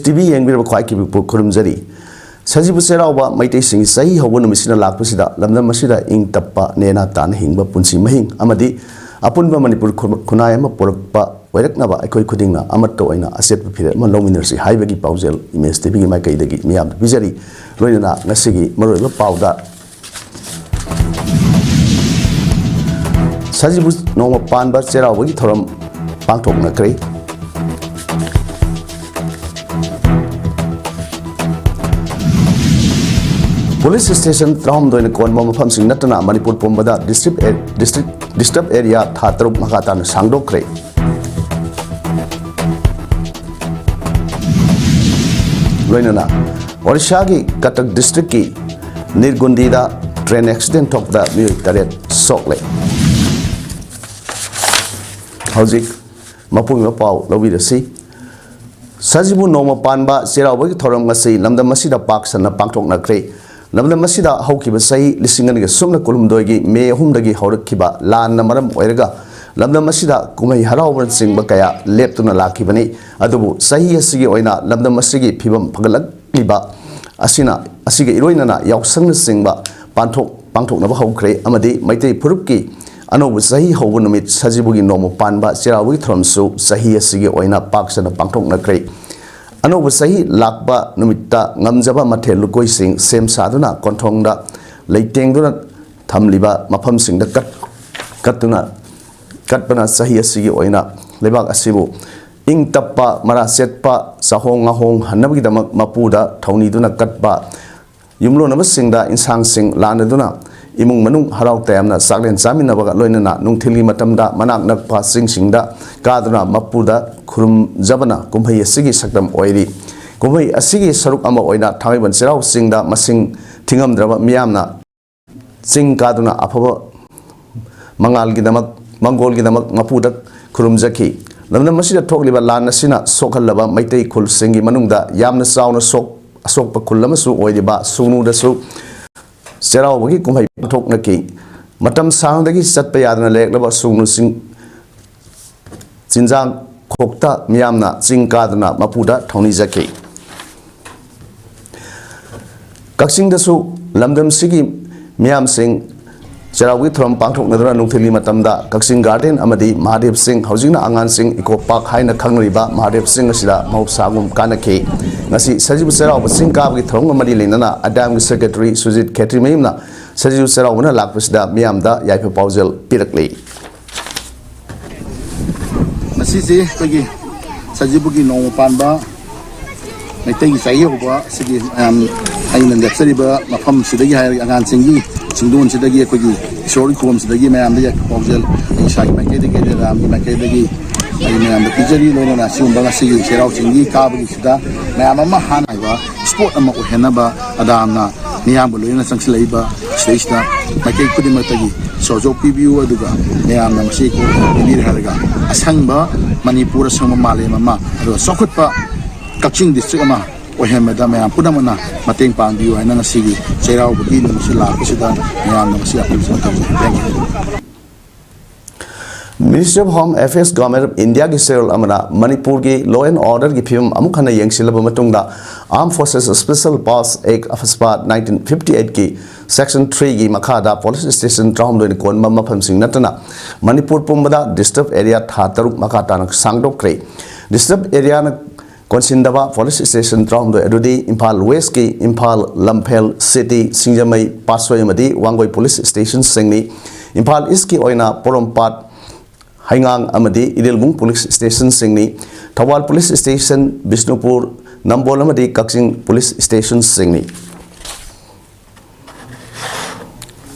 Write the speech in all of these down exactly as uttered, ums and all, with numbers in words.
T V ꯌꯦꯡꯕꯤꯔꯕ ꯈ꯭ꯋꯥꯏ ꯀꯤꯕꯤꯛꯄꯨ ꯈꯨꯔꯨꯝꯖꯔꯤ꯫ ꯁꯖꯤꯕꯨ ꯆꯩꯔꯥꯎꯕ ꯃꯩꯇꯩꯁꯤꯡꯒꯤ ꯆꯍꯤ ꯍꯧꯕ ꯅꯨꯃꯤꯠꯁꯤꯅ ꯂꯥꯛꯄꯁꯤꯗ ꯂꯝꯗꯝ ꯑꯁꯤꯗ ꯏꯪ ꯇꯞꯄ, ꯅꯦꯅꯥ ꯇꯥꯅ ꯍꯤꯡꯕ ꯄꯨꯟꯁꯤ ꯃꯍꯤꯡ ꯑꯃꯗꯤ ꯑꯄꯨꯟꯕ ꯃꯅꯤꯄꯨꯔ ꯈꯨ-, ꯈꯨꯟꯅꯥꯏ ꯑꯃ ꯄꯨꯔꯛꯄ ꯑꯣꯏꯔꯛꯅꯕ ꯑꯩꯈꯣꯏ ꯈꯨꯗꯤꯡꯅ ꯑꯃꯠꯇ ꯑꯣꯏꯅ ꯑꯆꯦꯠꯄ ꯐꯤꯔꯦꯞ ꯑꯃ ꯂꯧꯃꯤꯟꯅꯔꯁꯤ ꯍꯥꯏꯕꯒꯤ ꯄꯥꯎꯖꯦꯜ ꯏꯃꯦꯖ ꯇꯤ ꯚꯤꯒꯤ ꯃꯥꯏꯀꯩꯗꯒꯤ ꯃꯤꯌꯥꯝꯗ ꯄꯤꯖꯔꯤ꯫ ꯂꯣꯏꯅꯅ ꯉꯁꯤꯒꯤ ꯃꯔꯨꯑꯣꯏꯕ ꯄꯥꯎꯗ ꯁꯖꯤꯕꯨ ꯅꯣꯡꯃ ꯄꯥꯟꯕ ꯆꯩꯔꯥꯎꯕꯒꯤ ꯊꯧꯔꯝ ꯄꯥꯡꯊꯣꯛꯅꯈ꯭ꯔꯦ꯫ ꯄꯨꯂꯤꯁ ꯁ꯭ꯇꯦꯁꯟ ꯇꯔꯥꯍꯨꯝꯗꯣꯏꯅ ꯀꯣꯟꯕ ꯃꯐꯝꯁꯤꯡ ꯅꯠꯇꯅ ꯃꯅꯤꯄꯨꯔ ꯄꯨꯝꯕꯗ ꯗꯤꯁꯇ꯭ꯔꯤꯛ ꯑꯦ-, ꯗꯤꯁꯇ꯭ꯔꯤꯛ, ꯗꯤꯁꯇꯔꯕ ꯑꯦꯔꯤꯌꯥ ꯊꯥ ꯇꯔꯨꯛ ꯃꯈꯥ ꯇꯥꯅ ꯁꯥꯡꯗꯣꯛꯈ꯭ꯔꯦ꯫ ꯂꯣꯏꯅꯅ ꯑꯣꯔꯤꯁꯥꯒꯤ ꯀꯇꯛ ꯗꯤꯁꯇ꯭ꯔꯤꯛꯀꯤ ꯅꯤꯔꯒꯨꯟꯗꯤꯗ ꯇ꯭ꯔꯦꯟ ꯑꯦꯛꯁꯤꯗꯦꯟ ꯊꯣꯛꯄꯗ ꯃꯤꯑꯣꯏ ꯇꯔꯦꯠ ꯁꯣꯛꯂꯦ꯫ ꯍꯧꯖꯤꯛ ꯃꯄꯨꯡ ꯑꯣꯏꯕ ꯄꯥꯎ ꯂꯧꯕꯤꯔꯁꯤ꯫ ꯁꯖꯤꯕꯨ ꯅꯣꯡꯃ ꯄꯥꯟꯕ ꯆꯩꯔꯥꯎꯕꯒꯤ ꯊꯧꯔꯝ ꯉꯁꯤ ꯂꯝꯗꯝ ꯑꯁꯤꯗ ꯄꯥꯛ ꯁꯟꯅ ꯄꯥꯡꯊꯣꯛꯅꯈ꯭ꯔꯦ꯫ ꯂꯝꯗꯝ ꯑꯁꯤꯗ ꯍꯧꯈꯤꯕ ꯆꯍꯤ ꯂꯤꯁꯤꯡ ꯑꯅꯤꯒ ꯁꯨꯞꯅ ꯀꯨꯟꯍꯨꯝꯗꯣꯏꯒꯤ ꯃꯦ ꯑꯍꯨꯝꯗꯒꯤ ꯍꯧꯔꯛꯈꯤꯕ ꯂꯥꯟꯅ ꯃꯔꯝ ꯑꯣꯏꯔꯒ ꯂꯝꯗꯝ ꯑꯁꯤꯗ ꯀꯨꯝꯍꯩ ꯍꯔꯥꯎꯕꯅꯆꯤꯡꯕ ꯀꯌꯥ ꯂꯦꯞꯇꯨꯅ ꯂꯥꯛꯈꯤꯕꯅꯤ꯫ ꯑꯗꯨꯕꯨ ꯆꯍꯤ ꯑꯁꯤꯒꯤ ꯑꯣꯏꯅ ꯂꯝꯗꯝ ꯑꯁꯤꯒꯤ ꯐꯤꯕꯝ ꯐꯒꯠꯂꯛꯂꯤꯕ ꯑꯁꯤꯅ, ꯑꯁꯤꯒ ꯏꯔꯣꯏꯅꯅ ꯌꯥꯎꯁꯪꯅꯆꯤꯡꯕ ꯄꯥꯡꯊꯣꯛ-, ꯄꯥꯡꯊꯣꯛꯅꯕ ꯍꯧꯈ꯭ꯔꯦ ꯑꯃꯗꯤ ꯃꯩꯇꯩ ꯐꯨꯔꯨꯞꯀꯤ ꯑꯅꯧꯕ ꯆꯍꯤ ꯍꯧꯕ ꯅꯨꯃꯤꯠ ꯁꯖꯤꯕꯨꯒꯤ ꯅꯣꯡꯃ ꯄꯥꯟꯕ ꯆꯩꯔꯥꯎꯕꯒꯤ ꯊꯧꯔꯝꯁꯨ ꯆꯍꯤ ꯑꯁꯤꯒꯤ ꯑꯣꯏꯅ ꯄꯥꯛ ꯁꯟꯅ ꯄꯥꯡꯊꯣꯛꯅꯈ꯭ꯔꯦ꯫ ꯑꯅꯧꯕ ꯆꯍꯤ ꯂꯥꯛꯄ ꯅꯨꯃꯤꯠꯇ ꯉꯝꯖꯕ ꯃꯊꯦꯜ ꯂꯨꯀꯣꯏꯁꯤꯡ ꯁꯦꯝ ꯁꯥꯗꯨꯅ ꯀꯣꯟꯊꯣꯡꯗ ꯂꯩꯇꯦꯡꯗꯨꯅ ꯊꯝꯂꯤꯕ ꯃꯐꯝꯁꯤꯡꯗ ꯀꯠ-, ꯀꯠꯇꯨꯅ, ꯀꯠꯄꯅ ꯆꯍꯤ ꯑꯁꯤꯒꯤ ꯑꯣꯏꯅ ꯂꯩꯕꯥꯛ ꯑꯁꯤꯕꯨ ꯏꯪ ꯇꯞꯄ, ꯃꯔꯥ ꯆꯦꯠꯄ, ꯆꯥꯍꯣꯡ ꯉꯥꯍꯣꯡ ꯍꯟꯅꯕꯒꯤꯗꯃꯛ ꯃꯄꯨꯗ ꯊꯧꯅꯤꯗꯨꯅ ꯀꯠꯄ, ꯌꯨꯝꯂꯣꯟꯅꯕꯁꯤꯡꯗ ꯏꯟꯁꯥꯡꯁꯤꯡ ꯂꯥꯟꯅꯗꯨꯅ ꯏꯃꯨꯡ ꯃꯅꯨꯡ ꯍꯔꯥꯎ ꯇꯌꯥꯝꯅ ꯆꯥꯛꯂꯦꯟ ꯆꯥꯃꯤꯟꯅꯕꯒ ꯂꯣꯏꯅꯅ ꯅꯨꯡꯊꯤꯜꯒꯤ ꯃꯇꯝꯗ ꯃꯅꯥꯛ ꯅꯛꯄ ꯆꯤꯡꯁꯤꯡꯗ ꯀꯥꯗꯨꯅ ꯃꯄꯨꯗ ꯈꯨꯔꯨꯝꯖꯕꯅ ꯀꯨꯝꯍꯩ ꯑꯁꯤꯒꯤ ꯁꯛꯇꯝ ꯑꯣꯏꯔꯤ꯫ ꯀꯨꯝꯍꯩ ꯑꯁꯤꯒꯤ ꯁꯔꯨꯛ ꯑꯃ ꯑꯣꯏꯅ ꯊꯥꯡꯃꯩꯕꯟ ꯆꯩꯔꯥꯎ ꯆꯤꯡꯗ ꯃꯁꯤꯡ ꯊꯤꯉꯝꯗ꯭ꯔꯕ ꯃꯤꯌꯥꯝꯅ ꯆꯤꯡ ꯀꯥꯗꯨꯅ ꯑꯐꯕ ꯃꯉꯥꯜꯒꯤꯗꯃꯛ, ꯃꯪꯒꯣꯜꯒꯤꯗꯃꯛ ꯃꯄꯨꯗ ꯈꯨꯔꯨꯝꯖꯈꯤ꯫ ꯂꯝꯗꯝ ꯑꯁꯤꯗ ꯊꯣꯛꯂꯤꯕ ꯂꯥꯟ ꯑꯁꯤꯅ ꯁꯣꯛꯍꯜꯂꯕ ꯃꯩꯇꯩ ꯈꯨꯜꯁꯤꯡꯒꯤ ꯃꯅꯨꯡꯗ ꯌꯥꯝꯅ ꯆꯥꯎꯅ ꯁꯣꯛ-, ꯑꯁꯣꯛꯄ ꯈꯨꯜ ꯑꯃꯁꯨ ꯑꯣꯏꯔꯤꯕ ꯁꯨꯒꯅꯨꯗꯁꯨ ꯆꯩꯔꯥꯎꯕꯒꯤ ꯀꯨꯝꯍꯩ ꯄꯥꯡꯊꯣꯛꯅꯈꯤ꯫ ꯃꯇꯝ ꯁꯥꯡꯅꯗꯒꯤ ꯆꯠꯄ ꯌꯥꯗꯅ ꯂꯩꯔꯛꯂꯕ ꯁꯨꯒꯅꯨꯁꯤꯡ ꯆꯤꯟꯖꯥꯛ ꯈꯣꯛꯇ ꯃꯤꯌꯥꯝꯅ ꯆꯤꯡ ꯀꯥꯗꯨꯅ ꯃꯄꯨꯗ ꯊꯧꯅꯤꯖꯈꯤ꯫ ꯀꯛꯆꯤꯡꯗꯁꯨ ꯂꯝꯗꯝꯁꯤꯒꯤ ꯃꯤꯌꯥꯝꯁꯤꯡ ꯆꯩꯔꯥꯎꯕꯒꯤ ꯊꯧꯔꯝ ꯄꯥꯡꯊꯣꯛꯅꯗꯨꯅ ꯅꯨꯡꯊꯤꯜꯒꯤ ꯃꯇꯝꯗ ꯀꯛꯆꯤꯡ ꯒꯥꯔꯗꯦꯟ ꯑꯃꯗꯤ ꯃꯍꯥꯗꯦꯕ ꯆꯤꯡ, ꯍꯧꯖꯤꯛꯅ ꯑꯉꯥꯟ ꯆꯤꯡ, ꯏꯀꯣ ꯄꯥꯔꯛ ꯍꯥꯏꯅ ꯈꯪꯅꯔꯤꯕ ꯃꯍꯥꯗꯦꯕ ꯆꯤꯡ ꯑꯁꯤꯗ ꯃꯍꯧꯁꯥꯒꯨꯝ ꯀꯥꯅꯈꯤ꯫ ꯉꯁꯤ ꯁꯖꯤꯕꯨ ꯆꯩꯔꯥꯎꯕ ꯆꯤꯡ ꯀꯥꯕꯒꯤ ꯊꯧꯔꯝꯒ ꯃꯔꯤ ꯂꯩꯅꯅ ꯑꯗꯥꯝꯒꯤ ꯁꯦꯀ꯭ꯔꯦꯇꯔꯤ ꯁꯨꯖꯤꯠ ꯈꯦꯇ꯭ꯔꯤꯃꯌꯨꯝꯅ ꯁꯖꯤꯕꯨ ꯆꯩꯔꯥꯎꯕꯅ ꯂꯥꯛꯄꯁꯤꯗ ꯃꯤꯌꯥꯝꯗ ꯌꯥꯏꯐ ꯄꯥꯎꯖꯦꯜ ꯄꯤꯔꯛꯂꯤ꯫ ꯃꯁꯤꯁꯤ ꯑꯩꯈꯣꯏꯒꯤ ꯁꯖꯤꯕꯨꯒꯤ ꯅꯣꯡꯃ ꯄꯥꯟꯕ ꯃꯩꯇꯩꯒꯤ ꯆꯍꯤ ꯍꯧꯕ ꯑꯁꯤꯒꯤ ꯃꯌꯥꯝ ꯑꯩꯅ ꯂꯦꯞꯆꯔꯤꯕ ꯃꯐꯝꯁꯤꯗꯒꯤ ꯍꯥꯏꯔꯒ ꯑꯉꯥꯡꯁꯤꯡꯒꯤ ꯆꯤꯡꯗꯣꯟꯁꯤꯗꯒꯤ ꯑꯩꯈꯣꯏꯒꯤ ꯏꯁꯣꯔꯒꯤ ꯈꯨꯕꯝꯁꯤꯗꯒꯤ ꯃꯌꯥꯝꯗ ꯌꯥꯏꯐ ꯄꯥꯎꯖꯦꯜ ꯑꯩ ꯏꯁꯥꯒꯤ ꯃꯥꯏꯀꯩꯗꯒꯤ, ꯑꯗꯩ ꯔꯥꯝꯒꯤ ꯃꯥꯏꯀꯩꯗꯒꯤ ꯑꯩ ꯃꯌꯥꯝꯗ ꯄꯤꯖꯔꯤ꯫ ꯂꯣꯏꯅꯅ ꯑꯁꯤꯒꯨꯝꯕ ꯉꯁꯤꯒꯤ ꯆꯩꯔꯥꯎ ꯆꯤꯡꯒꯤ ꯀꯥꯕꯒꯤꯁꯤꯗ ꯃꯌꯥꯝ ꯑꯃ ꯍꯥꯟꯅ ꯍꯥꯏꯕ ꯏꯁꯄꯣꯔꯠ ꯑꯃ ꯑꯣꯏꯍꯟꯅꯕ ꯑꯗꯥꯝꯅ ꯃꯤꯌꯥꯝꯒ ꯂꯣꯏꯅꯅ ꯆꯪꯁꯤꯜꯂꯛꯏꯕ ꯁꯤꯗꯩꯁꯤꯗ ꯃꯥꯏꯀꯩ ꯈꯨꯗꯤꯡꯃꯛꯇꯒꯤ ꯁꯍꯌꯣꯒ ꯄꯤꯕꯤꯌꯨ, ꯑꯗꯨꯒ ꯃꯌꯥꯝꯅ ꯃꯁꯤ ꯀꯣꯛ ꯄꯤꯕꯤꯔꯦ ꯍꯥꯏꯔꯒ ꯑꯁꯪꯕ ꯃꯅꯤꯄꯨꯔ, ꯑꯁꯪꯕ ꯃꯥꯂꯦꯝ ꯑꯃ, ꯑꯗꯨꯒ ꯆꯥꯎꯈꯠꯄ ꯀꯛꯆꯤꯡ ꯗꯤꯁꯇ꯭ꯔꯤꯛ ꯑꯃ ꯑꯣꯏꯍꯟꯕꯗ ꯃꯌꯥꯝ ꯄꯨꯝꯅꯃꯛꯅ ꯃꯇꯦꯡ ꯄꯥꯡꯕꯤꯌꯨ ꯍꯥꯏꯅ ꯉꯁꯤꯒꯤ ꯆꯩꯔꯥꯎꯕꯒꯤ ꯅꯨꯃꯤꯠꯁꯤ ꯂꯥꯛꯄꯁꯤꯗ ꯃꯌꯥꯝꯅ ꯉꯁꯤ ꯑꯄꯤꯜꯁꯤ ꯇꯧꯖꯔꯤ꯫ Thank you꯫ Ministry of Home Affairs, Government of Indiaꯒꯤ ꯆꯦꯔꯣꯜ ꯑꯃꯅ ꯃꯅꯤꯄꯨꯔꯒꯤ law and orderꯒꯤ ꯐꯤꯕꯝ ꯑꯃꯨꯛ ꯍꯟꯅ ꯌꯦꯡꯁꯤꯜꯂꯕ ꯃꯇꯨꯡꯗ Armed Forces Special Powers Act, AFSPA, nineteen fifty eightꯀꯤ section threeꯒꯤ ꯃꯈꯥꯗ police station ꯇꯔꯥꯍꯨꯝꯗꯣꯏꯅ ꯀꯣꯟꯕ ꯃꯐꯝꯁꯤꯡ ꯅꯠꯇꯅ ꯃꯅꯤꯄꯨꯔ ꯄꯨꯝꯕꯗ disturb area ꯊꯥ ꯇꯔꯨꯛ ꯃꯈꯥ ꯇꯥꯅ ꯁꯥꯡꯗꯣꯛꯈ꯭ꯔꯦ꯫ Disturb areaꯅ ꯀꯣꯟꯁꯤꯟꯗꯕ police station ꯇꯔꯥꯍꯨꯝꯗꯣꯏ ꯑꯗꯨꯗꯤ ꯏꯝꯐꯥꯜ Westꯀꯤ ꯏꯝꯐꯥꯜ, ꯂꯝꯐꯦꯜ, ꯁꯤꯇꯤ, ꯁꯤꯡꯖꯃꯩ, ꯄꯥꯠꯁꯣꯏ ꯑꯃꯗꯤ ꯋꯥꯡꯒꯣꯏ police stationꯁꯤꯡꯅꯤ꯫ ꯏꯝꯐꯥꯜ Eastꯀꯤ ꯑꯣꯏꯅ ꯄꯣꯔꯣꯝꯄꯥꯠ, ꯍꯩꯉꯥꯡ ꯑꯃꯗꯤ Irilbung police stationꯁꯤꯡꯅꯤ꯫ Thoubal police station, Bishnupur, ꯅꯝꯕꯣꯜ ꯑꯃꯗꯤ ꯀꯛꯆꯤꯡ police stationꯁꯤꯡꯅꯤ꯫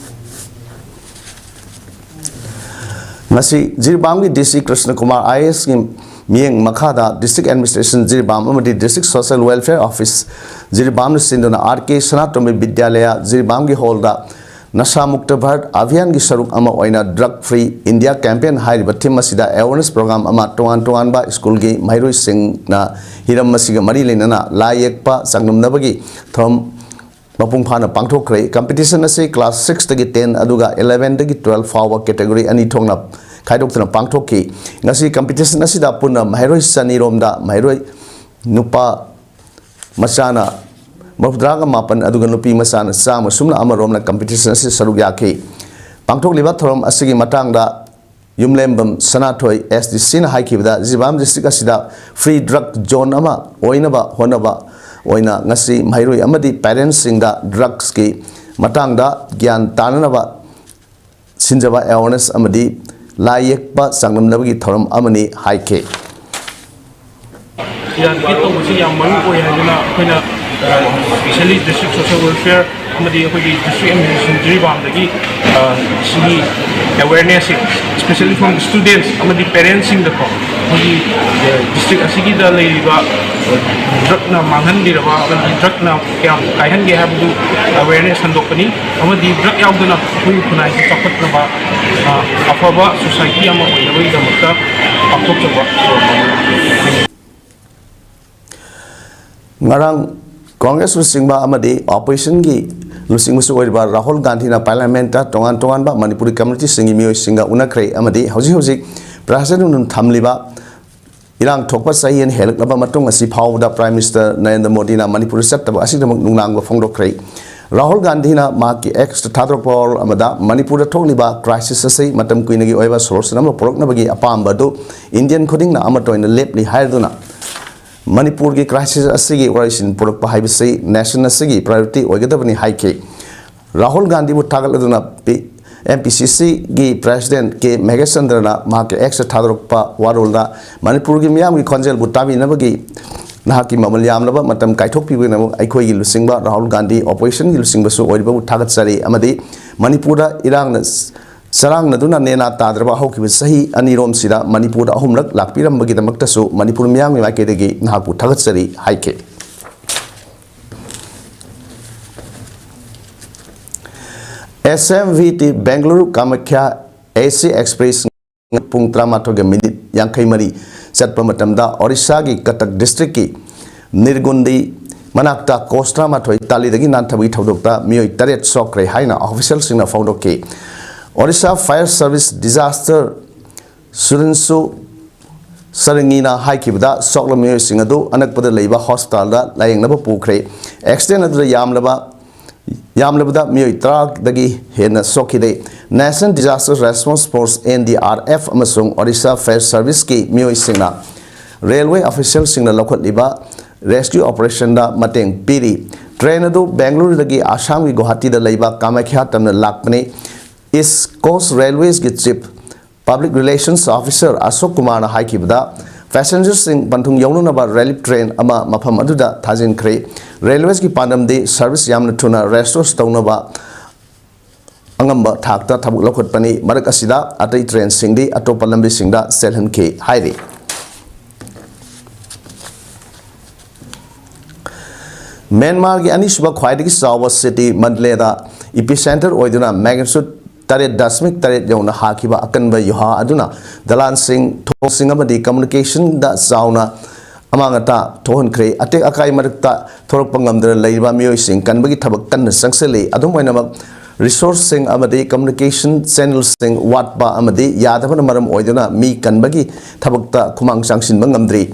ꯉꯁꯤ ꯖꯤꯔꯤꯕꯥꯝꯒꯤ DC ꯀ꯭ꯔꯤꯁꯅ ꯀꯨꯃꯥꯔ IASꯀꯤ ꯃꯤꯠꯌꯦꯡ ꯃꯈꯥꯗ District Administration ꯖꯤꯔꯤꯕꯥꯝ ꯑꯃꯗꯤ District Social Welfare Office ꯖꯤꯔꯤꯕꯥꯝꯅ ꯁꯤꯟꯗꯨꯅ RK ꯁꯅꯥꯇꯣꯝꯕꯤ ꯕꯤꯗ꯭ꯌꯥꯂꯌ ꯖꯤꯔꯤꯕꯥꯝꯒꯤ ꯍꯣꯜꯗ ꯅꯁꯥ ꯃꯨꯛꯇ ꯚꯥꯔꯠ ꯑꯚꯤꯌꯥꯟꯒꯤ ꯁꯔꯨꯛ ꯑꯃ ꯑꯣꯏꯅ Drug Free India Campaign ꯍꯥꯏꯔꯤꯕ theme ꯑꯁꯤꯗ awareness program ꯑꯃ ꯇꯣꯉꯥꯟ ꯇꯣꯉꯥꯟꯕ ꯁ꯭ꯀꯨꯜꯒꯤ ꯃꯍꯩꯔꯣꯏꯁꯤꯡꯅ ꯍꯤꯔꯝ ꯑꯁꯤꯒ ꯃꯔꯤ ꯂꯩꯅꯅ ꯂꯥꯏ ꯌꯦꯛꯄ, ꯆꯥꯡꯗꯝꯅꯕꯒꯤ ꯊꯧꯔꯝ ꯃꯄꯨꯡ ꯐꯥꯅ ꯄꯥꯡꯊꯣꯛꯈ꯭ꯔꯦ꯫ Competition ꯑꯁꯤ class sixꯇꯒꯤ ten ꯑꯗꯨꯒ elevenꯗꯒꯤ twelve ꯐꯥꯎꯕ category ꯑꯅꯤ ꯊꯣꯛꯅ ꯈꯥꯏꯗꯣꯛꯇꯨꯅ ꯄꯥꯡꯊꯣꯛꯈꯤ꯫ ꯉꯁꯤ ꯀꯝꯄꯤꯇꯤꯁꯟ ꯑꯁꯤꯗ ꯄꯨꯟꯅ ꯃꯍꯩꯔꯣꯏ ꯆꯅꯤꯔꯣꯝꯗ ꯃꯍꯩꯔꯣꯏ ꯅꯨꯄꯥ ꯃꯆꯥꯅ ꯃꯔꯐꯨꯇꯔꯥꯒ ꯃꯥꯄꯟ, ꯑꯗꯨꯒ ꯅꯨꯄꯤ ꯃꯆꯥꯅ ꯆꯥꯝꯃ ꯁꯨꯞꯅ ꯑꯃꯔꯣꯝꯅ ꯀꯝꯄꯤꯇꯤꯁꯟ ꯑꯁꯤ ꯁꯔꯨꯛ ꯌꯥꯈꯤ꯫ ꯄꯥꯡꯊꯣꯛꯂꯤꯕ ꯊꯧꯔꯝ ꯑꯁꯤꯒꯤ ꯃꯇꯥꯡꯗ ꯌꯨꯝꯂꯦꯝꯕꯝ ꯁꯅꯥꯊꯣꯏ, ꯑꯦꯁ ꯗꯤ ꯁꯤꯅ ꯍꯥꯏꯈꯤꯕꯗ, ꯖꯤꯔꯤꯕꯥꯝ ꯗꯤꯁꯇ꯭ꯔꯤꯛ ꯑꯁꯤꯗ ꯐ꯭ꯔꯤ ꯗ꯭ꯔꯒ ꯖꯣꯟ ꯑꯃ ꯑꯣꯏꯅꯕ ꯍꯣꯠꯅꯕ ꯑꯣꯏꯅ ꯉꯁꯤ ꯃꯍꯩꯔꯣꯏ ꯑꯃꯗꯤ ꯄꯦꯔꯦꯟꯁꯁꯤꯡꯗ ꯗ꯭ꯔꯒꯁꯀꯤ ꯃꯇꯥꯡꯗ ꯒ꯭ꯌꯥꯟ ꯇꯥꯅꯅꯕ ꯁꯤꯟꯖꯕ ꯑꯦꯋꯥꯔꯅꯦꯁ ꯑꯃꯗꯤ ꯂꯥꯏ ꯌꯦꯛꯄ ꯆꯥꯡꯗꯝꯅꯕꯒꯤ ꯊꯧꯔꯝ ꯑꯃꯅꯤ ꯍꯥꯏꯈꯤ꯫ ꯏꯔꯥꯗꯤꯀꯦꯠ ꯇꯧꯕꯁꯤ ꯌꯥꯝ ꯃꯔꯨ ꯑꯣꯏ ꯍꯥꯏꯗꯨꯅ ꯑꯩꯈꯣꯏꯅ, ꯏꯁꯄꯤꯁꯦꯜꯂꯤ ꯗꯤꯁꯇ꯭ꯔꯤꯛ ꯁꯣꯁꯤꯌꯦꯜ ꯋꯦꯜꯐꯤꯌꯔ ꯑꯃꯗꯤ ꯑꯩꯈꯣꯏꯒꯤ ꯗꯤꯁꯇ꯭ꯔꯤꯛ ꯑꯦꯗꯃꯤꯅꯤꯁꯇ꯭ꯔꯦꯁꯟ ꯖꯤꯔꯤꯕꯥꯝꯗꯒꯤ ꯁꯤꯒꯤ ꯑꯦꯋꯦꯔꯅꯦꯁꯁꯦ, especially from students ꯑꯃꯗꯤ ꯄꯦꯔꯦꯟꯁꯁꯤꯡꯗꯀꯣ, ꯑꯩꯈꯣꯏꯒꯤ ꯗꯤꯁꯇ꯭ꯔꯤꯛ ꯑꯁꯤꯒꯤꯗ ꯂꯩꯔꯤꯕ ꯗ꯭ꯔꯒꯅ ꯃꯥꯡꯍꯟꯕꯤꯔꯕ ꯑꯃꯗꯤ ꯗ꯭ꯔꯒꯅ ꯀꯌꯥꯝ ꯀꯥꯏꯍꯟꯒꯦ ꯍꯥꯏꯕꯗꯨ ꯑꯦꯋꯦꯔꯅꯦꯁ ꯁꯟꯗꯣꯛꯄꯅꯤ꯫ ꯑꯃꯗꯤ ꯗ꯭ꯔꯒ ꯌꯥꯎꯗꯅ ꯑꯩꯈꯣꯏꯒꯤ ꯈꯨꯟꯅꯥꯏꯁꯤ ꯆꯥꯎꯈꯠꯅꯕ, ꯑꯐꯕ ꯁꯣꯁꯥꯏꯇꯤ ꯑꯃ ꯑꯣꯏꯅꯕꯒꯤꯗꯃꯛꯇ ꯄꯥꯡꯊꯣꯛꯆꯕ ꯊꯧꯔꯝ ꯑꯃꯅꯤ꯫ ꯉꯔꯥꯡ ꯀꯣꯡꯒ꯭ꯔꯦꯁ ꯂꯨꯆꯤꯡꯕ ꯑꯃꯗꯤ ꯑꯣꯄꯣꯖꯤꯁꯟꯒꯤ ꯂꯨꯆꯤꯡꯕꯁꯨ ꯑꯣꯏꯔꯤꯕ ꯔꯥꯍꯨꯜ ꯒꯥꯟꯙꯤꯅ ꯄꯥꯔꯂꯤꯌꯥꯃꯦꯟꯠꯇ ꯇꯣꯉꯥꯟ ꯇꯣꯉꯥꯟꯕ ꯃꯅꯤꯄꯨꯔꯤ ꯀꯝꯃ꯭ꯌꯨꯅꯤꯇꯤꯁꯤꯡꯒꯤ ꯃꯤꯑꯣꯏꯁꯤꯡꯒ ꯎꯅꯈ꯭ꯔꯦ ꯑꯃꯗꯤ ꯍꯧꯖꯤꯛ ꯍꯧꯖꯤꯛ ꯄ꯭ꯔꯖꯥꯁꯟꯅ ꯊꯝꯂꯤꯕ ꯏꯔꯥꯡ ꯊꯣꯛꯄ ꯆꯍꯤ ꯑꯅꯤ ꯍꯦꯜꯂꯛꯂꯕ ꯃꯇꯨꯡ ꯑꯁꯤ ꯐꯥꯎꯕꯗ ꯄ꯭ꯔꯥꯏꯝ ꯃꯤꯅꯤꯁꯇꯔ ꯅꯔꯦꯟꯗ꯭ꯔ ꯃꯣꯗꯤꯅ ꯃꯅꯤꯄꯨꯔꯗ ꯆꯠꯇꯕ ꯑꯁꯤꯒꯤꯗꯃꯛ ꯅꯨꯡꯅꯥꯡꯕ ꯐꯣꯡꯗꯣꯛꯈ꯭ꯔꯦ꯫ ꯔꯥꯍꯨꯜ ꯒꯥꯟꯙꯤꯅ ꯃꯍꯥꯛꯀꯤ ꯑꯦꯛꯁꯇ ꯊꯥꯗꯣꯔꯛꯄ ꯋꯥꯔꯣꯜ ꯑꯃꯗ ꯃꯅꯤꯄꯨꯔꯗ ꯊꯣꯛꯂꯤꯕ ꯀ꯭ꯔꯥꯏꯁꯤꯁ ꯑꯁꯤ ꯃꯇꯝ ꯀꯨꯏꯅꯒꯤ ꯑꯣꯏꯕ ꯁꯣꯂꯨꯁꯟ ꯑꯃ ꯄꯨꯔꯛꯅꯕꯒꯤ ꯑꯄꯥꯝꯕ ꯑꯗꯨ ꯏꯟꯗꯤꯌꯟ ꯈꯨꯗꯤꯡꯅ ꯑꯃꯠꯇ ꯑꯣꯏꯅ ꯂꯦꯞꯂꯤ ꯍꯥꯏꯗꯨꯅ ꯃꯅꯤꯄꯨꯔꯒꯤ ꯀ꯭ꯔꯥꯏꯁꯤꯁ ꯑꯁꯤꯒꯤ ꯋꯥꯔꯣꯏꯁꯤꯟ ꯄꯨꯔꯛꯄ ꯍꯥꯏꯕꯁꯤ ꯅꯦꯁꯟ ꯑꯁꯤꯒꯤ ꯄ꯭ꯔꯥꯏꯑꯣꯔꯤꯇꯤ ꯑꯣꯏꯒꯗꯕꯅꯤ ꯍꯥꯏꯈꯤ꯫ ꯔꯥꯍꯨꯜ ꯒꯥꯟꯙꯤꯕꯨ ꯊꯥꯒꯠꯂꯗꯨꯅ ꯄꯤ-, ꯑꯦꯝ ꯄꯤ ꯁꯤ ꯁꯤꯒꯤ ꯄ꯭ꯔꯦꯁꯤꯗꯦꯟꯠ ꯀꯦ ꯃꯦꯘꯆꯟꯗ꯭ꯔꯅ ꯃꯍꯥꯛꯀꯤ ꯑꯦꯛꯁꯇ ꯊꯥꯗꯣꯔꯛꯄ ꯋꯥꯔꯣꯜꯗ ꯃꯅꯤꯄꯨꯔꯒꯤ ꯃꯤꯌꯥꯝꯒꯤ ꯈꯣꯟꯖꯦꯜꯕꯨ ꯇꯥꯕꯤꯅꯕꯒꯤ ꯅꯍꯥꯛꯀꯤ ꯃꯃꯜ ꯌꯥꯝꯂꯕ ꯃꯇꯝ ꯀꯥꯏꯊꯣꯛꯄꯤꯕꯒꯤꯗꯃꯛ ꯑꯩꯈꯣꯏꯒꯤ ꯂꯨꯆꯤꯡꯕ ꯔꯥꯍꯨꯜ ꯒꯥꯟꯙꯤ ꯑꯣꯄꯣꯖꯤꯁꯟꯒꯤ ꯂꯨꯆꯤꯡꯕꯁꯨ ꯑꯣꯏꯔꯤꯕꯕꯨ ꯊꯥꯒꯠꯆꯔꯤ ꯑꯃꯗꯤ ꯃꯅꯤꯄꯨꯔꯗ ꯏꯔꯥꯡꯅ ꯆꯔꯥꯡꯅꯗꯨꯅ ꯅꯦꯅꯥ ꯇꯥꯗ꯭ꯔꯕ ꯍꯧꯈꯤꯕ ꯆꯍꯤ ꯑꯅꯤꯔꯣꯝꯁꯤꯗ ꯃꯅꯤꯄꯨꯔꯗ ꯑꯍꯨꯝꯂꯛ ꯂꯥꯛꯄꯤꯔꯝꯕꯒꯤꯗꯃꯛꯇꯁꯨ ꯃꯅꯤꯄꯨꯔ ꯃꯤꯌꯥꯝꯒꯤ ꯃꯥꯏꯀꯩꯗꯒꯤ ꯅꯍꯥꯛꯄꯨ ꯊꯥꯒꯠꯆꯔꯤ ꯍꯥꯏꯈꯤ꯫ ꯑꯦꯁ M V T Bengaluru Kamakhya ꯑꯦ ꯁꯤ ꯑꯦꯛꯁꯄ꯭ꯔꯦꯁ ꯄꯨꯡ ꯇꯔꯥꯃꯥꯊꯣꯏꯒ ꯃꯤꯅꯤꯠ ꯌꯥꯡꯈꯩ ꯃꯔꯤ ꯆꯠꯄ ꯃꯇꯝꯗ ꯑꯣꯔꯤꯁꯥꯒꯤ ꯀꯇꯛ ꯗꯤꯁꯇ꯭ꯔꯤꯛꯀꯤ ꯅꯤꯔꯒꯨꯟꯗꯤ ꯃꯅꯥꯛꯇ ꯀꯣꯁ ꯇꯔꯥꯃꯥꯊꯣꯏ ꯇꯥꯂꯤꯗꯒꯤ ꯅꯥꯟꯊꯕꯒꯤ ꯊꯧꯗꯣꯛꯇ ꯃꯤꯑꯣꯏ ꯇꯔꯦꯠ ꯁꯣꯛꯈ꯭ꯔꯦ ꯍꯥꯏꯅ ꯑꯣꯐꯤꯁꯤꯌꯦꯜꯁꯤꯡꯅ ꯐꯣꯡꯗꯣꯛꯈꯤ꯫ ꯑꯣꯔꯤꯁꯥ ꯐꯥꯌꯔ ꯁꯔꯚꯤꯁ ꯗꯤꯖꯥꯁꯇꯔ ꯁꯨꯔꯟꯁꯨ ꯁꯔꯪꯒꯤꯅ ꯍꯥꯏꯈꯤꯕꯗ, ꯁꯣꯛꯂꯕ ꯃꯤꯑꯣꯏꯁꯤꯡ ꯑꯗꯨ ꯑꯅꯛꯄꯗ ꯂꯩꯕ ꯍꯣꯁꯄꯤꯇꯥꯜꯗ ꯂꯥꯌꯦꯡꯅꯕ ꯄꯨꯈ꯭ꯔꯦ꯫ ꯑꯦꯛꯁꯤꯗꯦꯟ ꯑꯗꯨꯗ ꯌꯥꯝꯂꯕ ꯌꯥꯝꯂꯕꯗ ꯃꯤꯑꯣꯏ ꯇꯔꯥꯗꯒꯤ ꯍꯦꯟꯅ ꯁꯣꯛꯈꯤꯗꯦ꯫ National Disaster Response Force, N D R F, ꯑꯃꯁꯨꯡ Odisha Fire Service ꯀꯤ ꯃꯤꯑꯣꯏꯁꯤꯡꯅ ꯔꯦꯜꯋꯦ ꯑꯣꯐꯤꯁꯤꯌꯦꯜꯁꯤꯡꯅ ꯂꯧꯈꯠꯂꯤꯕ ꯔꯦꯁꯀ꯭ꯌꯨ ꯑꯣꯄꯔꯦꯁꯟꯗ ꯃꯇꯦꯡ ꯄꯤꯔꯤ꯫ ꯇ꯭ꯔꯦꯟ ꯑꯗꯨ ꯕꯦꯡꯒꯂꯨꯔꯨꯗꯒꯤ ꯑꯁꯥꯝꯒꯤ ꯒꯨꯋꯥꯍꯥꯇꯤꯗ ꯂꯩꯕ ꯀꯥꯃꯥꯈ꯭ꯌꯥ ꯇꯝꯅ ꯂꯥꯛꯄꯅꯤ꯫ East Coast Railways ꯀꯤ Chief Public Relations Officer ꯑꯁꯣꯛ ꯀꯨꯃꯥꯔꯅ ꯍꯥꯏꯈꯤꯕꯗ, ꯄꯦꯁꯦꯟꯖꯔꯁꯤꯡ ꯄꯟꯊꯨꯡ ꯌꯧꯅꯅꯕ ꯔꯤꯂꯤꯐ ꯇ꯭ꯔꯦꯟ ꯑꯃ ꯃꯐꯝ ꯑꯗꯨꯗ ꯊꯥꯖꯤꯟꯈ꯭ꯔꯦ꯫ ꯔꯦꯜꯋꯦꯁꯀꯤ ꯄꯥꯟꯗꯝꯗꯤ ꯁꯔꯚꯤꯁ ꯌꯥꯝꯅ ꯊꯨꯅ ꯔꯦꯁꯇꯣꯔ ꯇꯧꯅꯕ ꯑꯉꯝꯕ ꯊꯥꯛꯇ ꯊꯕꯛ ꯂꯧꯈꯠꯄꯅꯤ꯫ ꯃꯔꯛ ꯑꯁꯤꯗ ꯑꯇꯩ ꯇ꯭ꯔꯦꯟꯁꯤꯡꯗꯤ ꯑꯇꯣꯞꯄ ꯂꯝꯕꯤꯁꯤꯡꯗ ꯆꯦꯜꯍꯟꯈꯤ ꯍꯥꯏꯔꯤ꯫ ꯃ꯭ꯌꯥꯟꯃꯥꯔꯒꯤ ꯑꯅꯤꯁꯨꯕ ꯈ꯭ꯋꯥꯏꯗꯒꯤ ꯆꯥꯎꯕ ꯁꯤꯇꯤ ꯃꯟꯗꯂꯦꯗ ꯏꯄꯤꯁꯦꯟꯇꯔ ꯑꯣꯏꯗꯨꯅ ꯃꯦꯒꯅꯤꯆꯨꯗ ꯇꯔꯦꯠ ꯗꯁꯃꯤꯛ ꯇꯔꯦꯠ ꯌꯧꯅ ꯍꯥꯈꯤꯕ ꯑꯀꯟꯕ ꯌꯨꯍꯥ ꯑꯗꯨꯅ ꯗꯂꯥꯟꯁꯤꯡ, ꯊꯣꯡꯁꯤꯡ ꯑꯃꯗꯤ ꯀꯝꯃꯨꯅꯤꯀꯦꯁꯟꯗ ꯆꯥꯎꯅ ꯑꯃꯥꯡ ꯑꯇꯥ ꯊꯣꯛꯍꯟꯈ꯭ꯔꯦ꯫ ꯑꯇꯦꯛ ꯑꯀꯥꯏ ꯃꯔꯛꯇ ꯊꯣꯔꯛꯄ ꯉꯝꯗꯅ ꯂꯩꯔꯤꯕ ꯃꯤꯑꯣꯏꯁꯤꯡ ꯀꯟꯕꯒꯤ ꯊꯕꯛ ꯀꯟꯅ ꯆꯪꯁꯤꯜꯂꯤ꯫ ꯑꯗꯨꯝ ꯑꯣꯏꯅꯃꯛ, ꯔꯤꯁꯣꯔꯁꯁꯤꯡ ꯑꯃꯗꯤ ꯀꯝꯃꯨꯅꯤꯀꯦꯁꯟ ꯆꯦꯅꯦꯜꯁꯤꯡ ꯋꯥꯠꯄ ꯑꯃꯗꯤ ꯌꯥꯗꯕꯅ ꯃꯔꯝ ꯑꯣꯏꯗꯨꯅ ꯃꯤ ꯀꯟꯕꯒꯤ ꯊꯕꯛꯇ ꯈꯨꯃꯥꯡ ꯆꯥꯡꯁꯤꯟꯕ ꯉꯝꯗ꯭ꯔꯤ꯫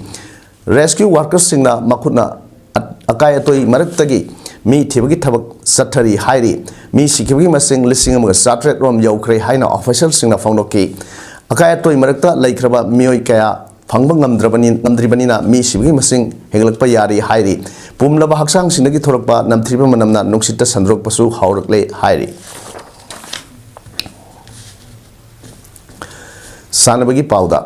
ꯔꯦꯁꯀ꯭ꯌꯨ ꯋꯥꯔꯀꯔꯁꯤꯡꯅ ꯃꯈꯨꯠꯅ ꯑ-, ꯑꯀꯥꯏ ꯑꯇꯣꯏ ꯃꯔꯛꯇꯒꯤ ꯃꯤ ꯊꯤꯕꯒꯤ ꯊꯕꯛ ꯆꯠꯊꯔꯤ ꯍꯥꯏꯔꯤ꯫ ꯃꯤ ꯁꯤꯈꯤꯕꯒꯤ ꯃꯁꯤꯡ ꯂꯤꯁꯤꯡ ꯑꯃꯒ ꯆꯥꯇ꯭ꯔꯦꯠ ꯔꯣꯝ ꯌꯧꯈ꯭ꯔꯦ ꯍꯥꯏꯅ ꯑꯣꯐꯤꯁꯤꯌꯦꯜꯁꯤꯡꯅ ꯐꯣꯡꯗꯣꯛꯈꯤ꯫ ꯑꯀꯥꯏ ꯑꯇꯣꯏ ꯃꯔꯛꯇ ꯂꯩꯈ꯭ꯔꯕ ꯃꯤꯑꯣꯏ ꯀꯌꯥ ꯐꯪꯕ ꯉꯝꯗ꯭ꯔꯕꯅꯤ-, ꯉꯝꯗ꯭ꯔꯤꯕꯅꯤꯅ ꯃꯤ ꯁꯤꯕꯒꯤ ꯃꯁꯤꯡ ꯍꯦꯟꯒꯠꯂꯛꯄ ꯌꯥꯔꯤ ꯍꯥꯏꯔꯤ꯫ ꯄꯨꯝꯂꯕ ꯍꯛꯆꯥꯡꯁꯤꯡꯗꯒꯤ ꯊꯣꯔꯛꯄ ꯅꯝꯊꯤꯕ ꯃꯅꯝꯅ ꯅꯨꯡꯁꯤꯠꯇ ꯁꯟꯗꯣꯔꯛꯄꯁꯨ ꯍꯧꯔꯛꯂꯦ ꯍꯥꯏꯔꯤ꯫ ꯁꯥꯟꯅꯕꯒꯤ ꯄꯥꯎꯗ,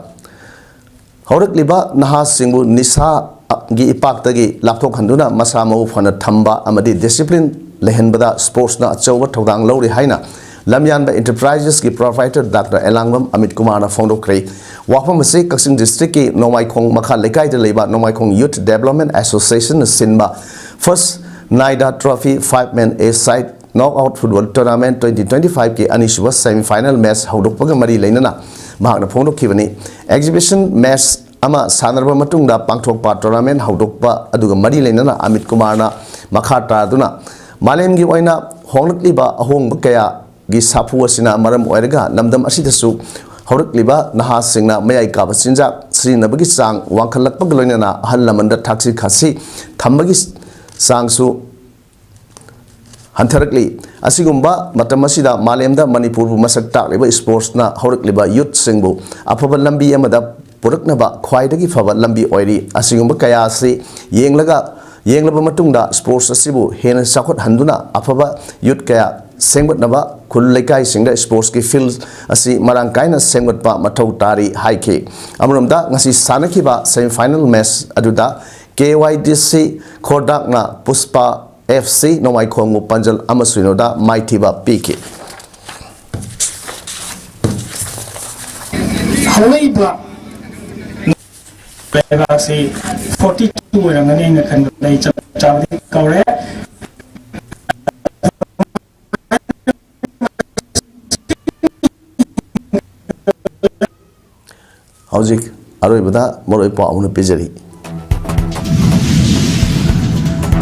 ꯍꯧꯔꯛꯂꯤꯕ ꯅꯍꯥꯁꯤꯡꯕꯨ ꯅꯤꯁꯥꯒꯤ ꯏꯄꯥꯛꯇꯒꯤ ꯂꯥꯞꯊꯣꯛꯍꯟꯗꯨꯅ ꯃꯁꯥ ꯃꯎ ꯐꯅ ꯊꯝꯕ ꯑꯃꯗꯤ ꯗꯤꯁꯤꯄ꯭ꯂꯤꯟ ꯂꯩꯍꯟꯕꯗ ꯁ꯭ꯄꯣꯔꯠꯁꯅ ꯑꯆꯧꯕ ꯊꯧꯗꯥꯡ ꯂꯧꯔꯤ ꯍꯥꯏꯅ ꯂꯝꯌꯥꯟꯕ ꯏꯟꯇꯔꯄ꯭ꯔꯥꯏꯖꯦꯁꯀꯤ ꯄ꯭ꯔꯣꯄ꯭ꯔꯥꯏꯇꯔ ꯗꯥꯛꯇꯔ ꯑꯦꯂꯥꯡꯕꯝ ꯑꯃꯤꯠ ꯀꯨꯃꯥꯔꯅ ꯐꯣꯡꯗꯣꯛꯈ꯭ꯔꯦ꯫ ꯋꯥꯐꯝ ꯑꯁꯤ ꯀꯛꯆꯤꯡ ꯗꯤꯁꯇ꯭ꯔꯤꯛꯀꯤ ꯅꯣꯡꯃꯥꯏꯈꯣꯡ ꯃꯈꯥ ꯂꯩꯀꯥꯏꯗ ꯂꯩꯕ ꯅꯣꯡꯃꯥꯏꯈꯣꯡ ꯌꯨꯊ ꯗꯦꯕꯂꯞꯃꯦꯟ ꯑꯦꯁꯣꯁꯤꯌꯦꯁꯟꯅ ꯁꯤꯟꯕ ꯐꯥꯔꯁ ꯅꯥꯏꯗꯥ trophy five men A side knockout football tournament twenty twenty ꯐꯥꯏꯚꯀꯤ ꯑꯅꯤꯁꯨꯕ ꯁꯦꯃꯤꯐꯥꯏꯅꯦꯜ ꯃꯦꯆ ꯍꯧꯗꯣꯛꯄꯒ ꯃꯔꯤ ꯂꯩꯅꯅ ꯃꯍꯥꯛꯅ ꯐꯣꯡꯗꯣꯛꯈꯤꯕꯅꯤ꯫ ꯑꯦꯛꯖꯤꯕꯤꯁꯟ ꯃꯦꯆ ꯑꯃ ꯁꯥꯟꯅꯔꯕ ꯃꯇꯨꯡꯗ ꯄꯥꯡꯊꯣꯛꯄ ꯇꯣꯔꯅꯥꯃꯦꯟ ꯍꯧꯗꯣꯛꯄ ꯑꯗꯨꯒ ꯃꯔꯤ ꯂꯩꯅꯅ ꯑꯃꯤꯠ ꯀꯨꯃꯥꯔꯅ ꯃꯈꯥ ꯇꯥꯗꯨꯅ, ꯃꯥꯂꯦꯝꯒꯤ ꯑꯣꯏꯅ ꯍꯣꯡꯂꯛꯂꯤꯕ ꯑꯍꯣꯡꯕ ꯀꯌꯥꯒꯤ ꯁꯥꯐꯨ ꯑꯁꯤꯅ ꯃꯔꯝ ꯑꯣꯏꯔꯒ ꯂꯝꯗꯝ ꯑꯁꯤꯗꯁꯨ ꯍꯧꯔꯛꯂꯤꯕ ꯅꯍꯥꯁꯤꯡꯅ ꯃꯌꯥꯏ ꯀꯥꯕ ꯆꯤꯟꯖꯥꯛ ꯁꯤꯖꯤꯟꯅꯕꯒꯤ ꯆꯥꯡ ꯋꯥꯡꯈꯠꯂꯛꯄꯒ ꯂꯣꯏꯅꯅ ꯑꯍꯜ ꯂꯃꯟꯗ ꯊꯛꯁꯤ ꯈꯥꯁꯤ ꯊꯝꯕꯒꯤ ꯆꯥꯡꯁꯨ ꯍꯟꯊꯔꯛꯂꯤ꯫ ꯑꯁꯤꯒꯨꯝꯕ ꯃꯇꯝ ꯑꯁꯤꯗ ꯃꯥꯂꯦꯝꯗ ꯃꯅꯤꯄꯨꯔꯕꯨ ꯃꯁꯛ ꯇꯥꯛꯂꯤꯕ ꯏꯁꯄꯣꯔꯠꯁꯅ ꯍꯧꯔꯛꯂꯤꯕ ꯌꯨꯠꯁꯤꯡꯕꯨ ꯑꯐꯕ ꯂꯝꯕꯤ ꯑꯃꯗ ꯄꯨꯔꯛꯅꯕ ꯈ꯭ꯋꯥꯏꯗꯒꯤ ꯐꯕ ꯂꯝꯕꯤ ꯑꯣꯏꯔꯤ꯫ ꯑꯁꯤꯒꯨꯝꯕ ꯀꯌꯥ ꯑꯁꯤ ꯌꯦꯡꯂꯒ, ꯌꯦꯡꯂꯕ ꯃꯇꯨꯡꯗ ꯏꯁꯄꯣꯔꯠꯁ ꯑꯁꯤꯕꯨ ꯍꯦꯟꯅ ꯆꯥꯎꯈꯠꯍꯟꯗꯨꯅ ꯑꯐꯕ ꯌꯨꯠ ꯀꯌꯥ ꯁꯦꯝꯒꯠꯅꯕ ꯈꯨꯜ ꯂꯩꯀꯥꯏꯁꯤꯡꯗ ꯏꯁꯄꯣꯔꯠꯁꯀꯤ ꯐꯤꯜꯗ ꯑꯁꯤ ꯃꯔꯥꯡ ꯀꯥꯏꯅ ꯁꯦꯝꯒꯠꯄ ꯃꯊꯧ ꯇꯥꯔꯤ ꯍꯥꯏꯈꯤ꯫ ꯑꯃꯔꯣꯝꯗ ꯉꯁꯤ ꯁꯥꯟꯅꯈꯤꯕ semi final match ꯑꯗꯨꯗ ꯀꯦ ꯋꯥꯏ ꯗꯤ ꯁꯤ ꯈꯣꯔꯗꯥꯛꯅ ꯄꯨꯁꯄꯥ ꯑꯦꯐ ꯁꯤ ꯅꯣꯡꯃꯥꯏꯈꯣꯡꯕꯨ ꯄꯥꯟꯖꯜ ꯑꯃ ꯁꯤꯅꯣꯗ ꯃꯥꯏꯊꯤꯕ ꯄꯤꯈꯤ꯫ ꯍꯧꯔꯛꯏꯕ ꯂꯩꯕꯥꯛꯁꯤ forty two ꯑꯣꯏꯔꯝꯒꯅꯤ ꯑꯩꯅ ꯈꯟꯕꯗ, ꯑꯩ ꯆꯞ ꯆꯥꯕꯗꯤ ꯀꯧꯔꯦ꯫ ꯍꯧꯖꯤꯛ ꯑꯔꯣꯏꯕꯗ ꯃꯔꯨꯑꯣꯏ ꯄꯥꯎ ꯑꯃꯅ ꯄꯤꯖꯔꯤ꯫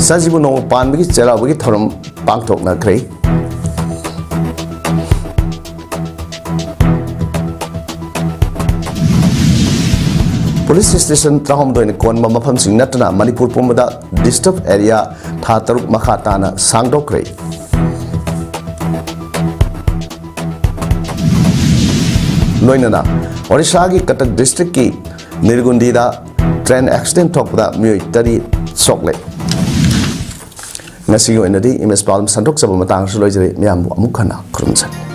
ꯁꯖꯤꯕꯨ ꯅꯣꯡꯃ ꯄꯥꯟꯕꯒꯤ ꯆꯩꯔꯥꯎꯕꯒꯤ ꯊꯧꯔꯝ ꯄꯥꯡꯊꯣꯛꯅꯈ꯭ꯔꯦ꯫ ꯄꯨꯂꯤꯁ ꯁ꯭ꯇꯦꯁꯟ ꯇꯔꯥꯍꯨꯝꯗꯣꯏꯅ ꯀꯣꯟꯕ ꯃꯐꯝꯁꯤꯡ ꯅꯠꯇꯅ ꯃꯅꯤꯄꯨꯔ ꯄꯨꯝꯕꯗ ꯗꯤꯁꯇꯔꯕ ꯑꯦꯔꯤꯌꯥ ꯊꯥ ꯇꯔꯨꯛ ꯃꯈꯥ ꯇꯥꯅ ꯁꯥꯡꯗꯣꯛꯈ꯭ꯔꯦ꯫ ꯂꯣꯏꯅꯅ ꯑꯣꯔꯤꯁꯥꯒꯤ ꯀꯇꯛ ꯗꯤꯁꯇ꯭ꯔꯤꯛꯀꯤ ꯅꯤꯔꯒꯨꯟꯗꯤꯗ ꯇ꯭ꯔꯦꯟ ꯑꯦꯛꯁꯤꯗꯦꯟ ꯊꯣꯛꯄꯗ ꯃꯤꯑꯣꯏ ꯇꯔꯦꯠ ꯁꯣꯛꯂꯦ꯫ ꯉꯁꯤꯒꯤ ꯑꯣꯏꯅꯗꯤ ꯏꯃꯦꯖ ꯄꯥꯎ ꯁꯟꯗꯣꯛꯆꯕ ꯃꯇꯥꯡꯁꯨ ꯂꯣꯏꯖꯔꯦ꯫ ꯃꯌꯥꯝꯕꯨ ꯑꯃꯨꯛ ꯍꯟꯅ ꯈꯨꯔꯨꯝꯖꯔꯤ꯫